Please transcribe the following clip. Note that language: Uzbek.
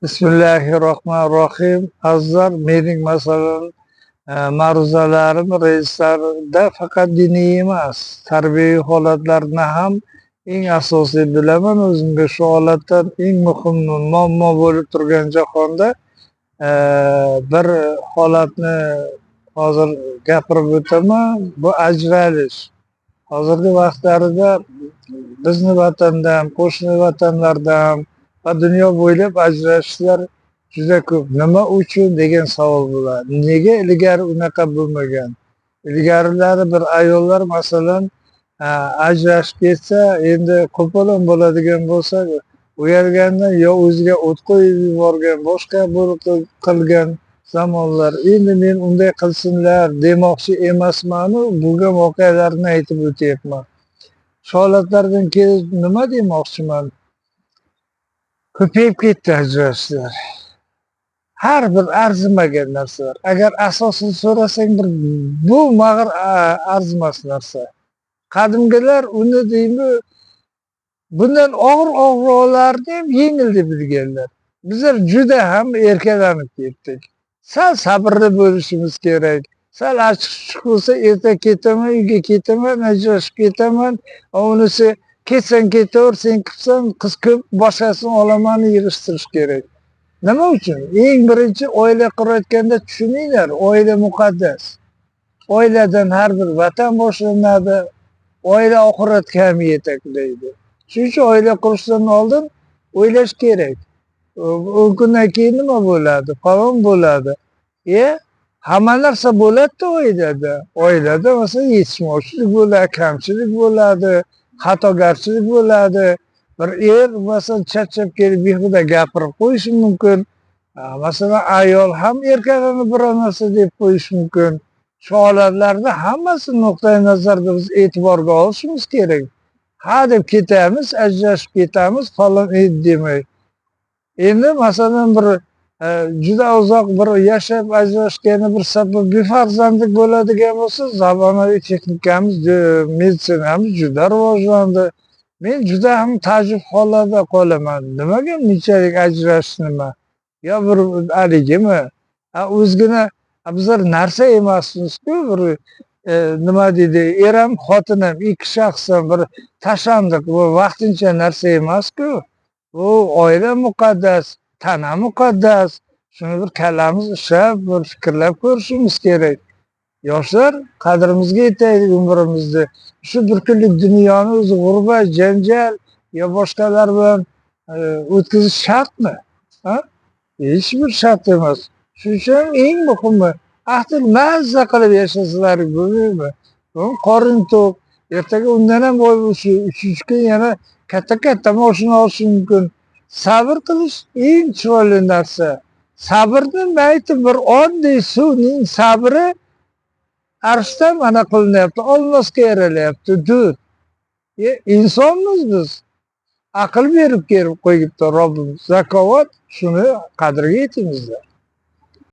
Bismillahirrohmanirrohim. Azizlar, mening masalan ma'ruzalarim reyslarda faqat diniy emas, tarbiyaviy holatlarni ham eng asosiy bilaman. O'zimga shu holatdan eng muhim muammo bo'lib turgan jahonda bir holatni hozir gapirib o'taman. Bu ajralish. Hozirgi vaqtlarida bizni vatanda ham, qo'shni vatanlarda ham va dunyo bo'ylab ajrashishlar juda ko'p. Nima uchun degan savol bo'ladi. Nega ilgari unaqa bo'lmagan? Ilgarilari bir ayollar masalan ajrashib ketsa, endi qo'polon bo'ladigan bo'lsa, uyalgandan yo o'ziga o't qo'yib yuborgan, boshqa bir qilgan zamonlar. Endi men unday qilsinlar demoqchi emasmanu, bo'lgan voqealarni aytib o'tyapman. Shu holatlardan kelib nima demoqchiman? Ko'payib ketdi ajrashishlar. Har bir arzimagan narsalar. Agar asosini so'rasang, bir bu mag'ir arzimas narsa. Qadimgilar uni deymi, bundan og'ir og'riqlarni ham yengil deb bilganlar. Bizlar juda ham erkalanib ketdik. Sal sabrli bo'lishimiz kerak. Sal achchiq bo'lsa, erta ketaman, uyga ketaman, ajrashib ketaman. Unisi ketsang ketaver, sen qilsan, qiz ko'p, boshqasini olaman, yig'ishtirish kerak. Nima uchun? Eng birinchi oila qurayotganda tushuninglar, oila muqaddas. Oiladan har bir vatan boshlanadi, oila oxiratga ham yetaklaydi. Shuning uchun oila qurishdan oldin o'ylash kerak. 10 kundan keyin nima bo'ladi? Falon bo'ladi. Hamma narsa bo'ladi-da oilada. Oilada masalan yetishmovchilik bo'ladi, kamchilik bo'ladi, xatogarchilik bo'ladi. Bir er masalan charchab kelib behuda gapirib qo'yishi mumkin. Masalan ayol ham erkalanib biror narsa deb qo'yishi mumkin. Shu holatlarda hammasi nuqtai nazarda biz e'tiborga olishimiz kerak. Ha deb ketamiz, ajrashib ketamiz falon demay. Endi masalan bir juda uzoq bir yashab ajrashgani bir sabab befarzandlik bo'ladigan bo'lsa, zamonaviy texnikamiz, meditsinamiz juda rivojlandi. Men juda ham taajjub holida qolaman. Nimaga bunchalik ajrashish nima? Yo bir haligimi? O'zgina bizlar narsa emasmiz-ku, bir nima deydi, er ham xotin ham ikki shaxs ham bir tashlandiq, bu vaqtincha narsa emas-ku. Bu oila muqaddas, tana muqaddas. Shuni bir kallamiz ishlab, bir fikrlab ko'rishimiz kerak. Yoshlar, qadrimizga yetaylik umrimizni. Shu bir kunlik dunyoni o'zi g'urbat, janjal yo boshqalar bilan o'tkazish shartmi? Ha? Hech bir shart emas. Shuning uchun eng muhimi ahil mazza qilib yashasizlar bo'lmaymi? Bugun qorin to'q, ertaga undan ham boy bo'lishi, uchinchi kun yana katta-katta mashina olishi mumkin. Sabr qilish eng chiroyli narsa. Sabrni mayti bir oddiy suvning sabri arshdan mana qilinyapti, olmosga yaralyapti, dur. Insonmiz biz. Aql berib kelib qo'yibdi Robbimiz. Zakovat, shuni qadriga yetingizlar.